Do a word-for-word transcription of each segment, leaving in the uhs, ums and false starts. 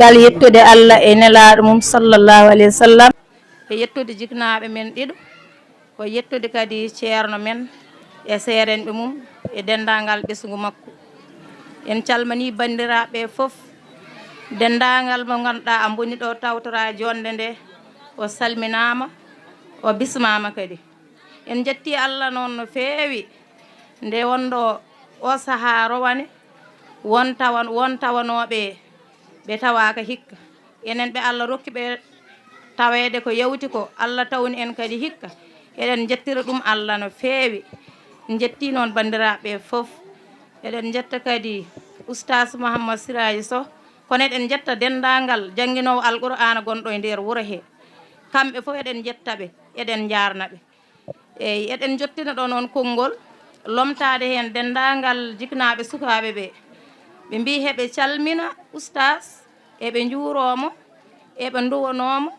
Ngal yettude Allah e nelaaɗo mum, sallallahu alayhi wa sallam. E yettude jiknaaɓe men ɗiɗo, ko yettude kadi ceerno men e seerenɓe mum e denndaangal ɓesngu makko. En calmanii banndiraaɓe fof, denndaangal mo ngannduɗaa a mboni ɗo tawtoraa joɗnde nde, o salminaama, o bismaama kadi. En njettii Allah noon no feewi, nde wonɗo o sahaa rowane, won tawa-, won tawanooɓe ɓe tawaaka hikka. Enen ɓe Allah rokki ɓe taweede ko yawti ko, Allah tawni en kadi hikka. Eɗen njettira ɗum Allah no feewi. Njettii noon banndiraaɓe fof. Eɗen njetta kadi Ustaas Mouhammad Siraaji Soh, kono eɗen njetta denndaangal jannginoowo Alqur'aana gonɗo e nder wuro he. Kamɓe fof eɗen njetta ɓe, eɗen njaarna ɓe. Eyi, eɗen njottina ɗo noon konngol, lomtaade heen denndaangal jiknaaɓe sukaaɓe ɓe. Ɓe mbii heɓe calmina Ustaas, eɓe njuuroo mo, eɓe nduwanoo mo,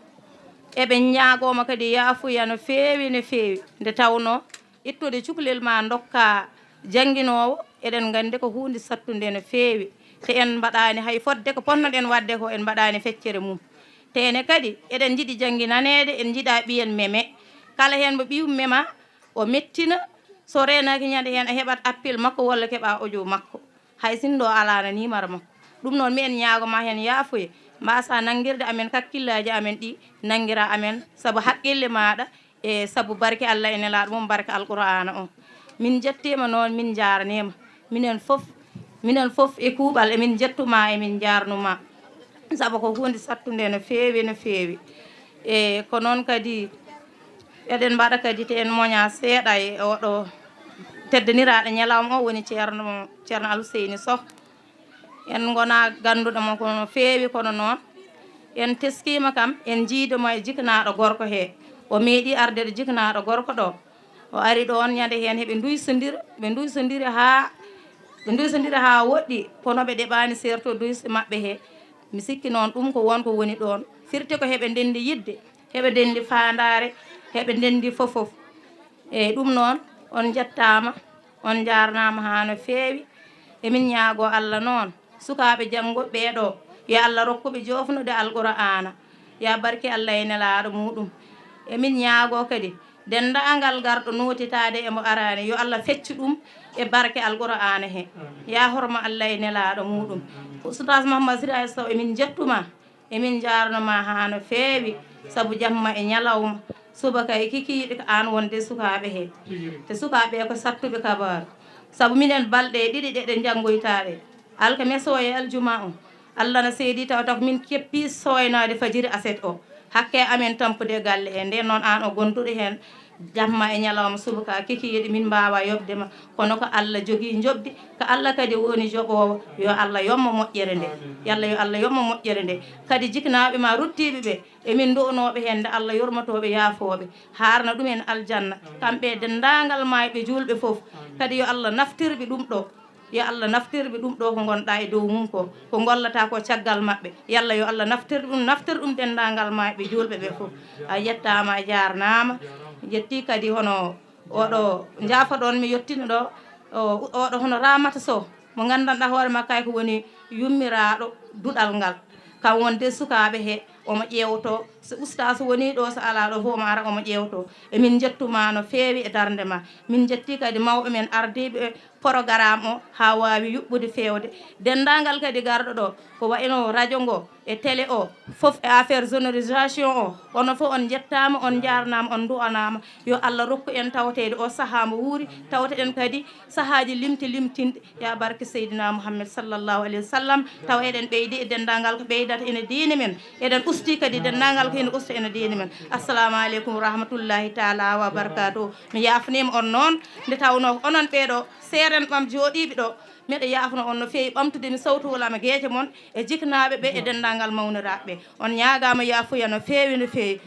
eɓe ñaagoo mo kadi yaafuya no feewi, no feewi. Nde tawnoo ittude cukalel ma ndokka jannginoowo, eɗen nganndi ko huunde sattunde no feewi. Te en mbaɗaani hay fodde ko potnoɗen waɗde ko, en mbaɗaani feccere mum. Te ene kadi, eɗen njiɗi jannginaneede, en njiɗaa ɓiyen meme. Kala heen mo ɓiyum mema, o mettina, so reenaaki ñande heen, a heɓat appel makko walla keɓa audio makko. Hay sinno alaa na nimara makko. Ɗum noon, mi en ñaago ma heen yaafuye, mbasa nanngirde amen, kakkillaaji amen ɗi nanngira amen, sabu haqqille maaɗa, e sabu barke Allah e nelaaɗo mum, barke Alqur'aana o. Min njettiima noon, min njaarniima. Minen fof, minen fof e kuuɓal, emin njettuma, emin njaarnuma. Sabu ko huunde sattunde no feewi, no feewi. E ko noon kadi, eɗen mbaɗa kadi te en moña seeɗa e oɗo teddaniraaɗo ñalawma o, woni Ceerno, Ceerno Alhuseyni Soh. En ngona gannduɗo mo kono feewi, kono noon en teskiima kam, en njiido mo e jiknaaɗo gorko he. O meeɗi arde ɗo jiknaaɗo gorko ɗo. O ari ɗoon ñande heen, heɓe nduysondira, ɓe nduysondiri haa, ɓe nduysondiri haa woɗɗi, kono ɓe ɗeɓaani seerto duyse maɓɓe he. Mi sikki noon ɗum ko won ko woni ɗoon. Firti ko heɓe ndenndi yiɗde, heɓe ndenndi faandaare, heɓe ndenndi fof fof. Eyi, ɗum noon, on njettaama, on njaarnaama haa no feewi. Emin ñaagoo Allah noon, sukaaɓe janngo ɓee ɗoo, yo Allah rokku ɓe joofnude Alqur'aana. Yaa barke Allah e nelaaɗo muuɗum. Emin ñaagoo kadi, denndaangal garɗo nootitaade e mo araani, yo Allah feccu ɗum e barke Alqur'aana he. Yaa horma Allah e nelaaɗo muuɗum. Ustaas Mahamma Siraaji Sow, emin njettuma. Emin njaarno ma haa no feewi, sabu jamma e ñalawma, subaka e kikiiɗe ko aan wonde sukaaɓe he. Te sukaaɓe ko sattuɓe kabaaru. Sabu minen balɗe ɗiɗi ɗe ɗe njanngoytaa ɗe, alkamisa o e aljuma o, Allah na seedi taw taw ko min keppi sooynaade fajiri aset o. Hakke amen tampude galle he, nden noon aan o gonduɗo heen, jamma e ñalawma subaka kikiiɗe min mbaawa yoɓde ma, kono ko Allah jogii njoɓdi, ko Allah kadi woni joɓoowo. Yo Allah yoɓ mo moƴƴere nde. Yalla yo Allah yoɓ mo moƴƴere nde. Kadi jiknaaɓe ma ruttiiɓe ɓe, emin nduwanooɓe heen nde Allah yurmotooɓe, yaafooɓe, haarna ɗum en aljanna, kamɓe e denndaangal maayɓe juulɓe fof. Kadi yo Allah naftirɓe ɗum ɗo. Yo Allah naftirɓe ɗum ɗo ko ngonɗaa e dow mum ko, ko ngollata ko caggal maɓɓe. Yalla yo Allah naftir ɗum, naftir ɗum denndaangal maayɓe juulɓe ɓe fof. A yettaama, a jaarnaama. Yetti kadi hono oɗo njaafoɗon mi yottina ɗo, o, oɗo hono Ramata Sow, mo nganndanɗaa hoore makko kay ko woni yummiraaɗo duɗal ngal. Kam wonde sukaaɓe he, omo ƴeewtoo. So ustaas wonii ɗo, so alaa ɗo fof, omo ara, omo ƴeewtoo. Emin njettuma no feewi e darnde ma. Min njettii kadi mawɓe men ardiiɓe programme o haa waawi yuɓɓude feewde. Denndaangal kadi garɗo ɗo, ko wayno radio ngo e télé o, fof e affaire sonorisation o, onon fof on njettaama, on njaarnaama, on nduwanaama. Yo Allah rokku en tawteede o sahaa mo wuuri, tawteɗen kadi sahaaji limti limtinɗi, yaa barke Seydina Muhammad sallallahu alayhi wa sallam, taw eɗen ɓeydi e denndaangal ko ɓeydata ene diine men, eɗen usti kadi denndaangal ko ene usta ene diine men. Assalamu aleykum wa rahmatullahi taala wa barakatuh. Mi yaafniima on noon, nde tawnoo onon ɓee ɗo seerenɓe am jooɗiiɓe ɗo, miɗo yaafno on no feewi ɓamtude mi sawtuwol am e geece mon e jiknaaɓe ɓe e denndaangal mawniraaɓe ɓe. On ñaagaama yaafuya no feewi, no feewi.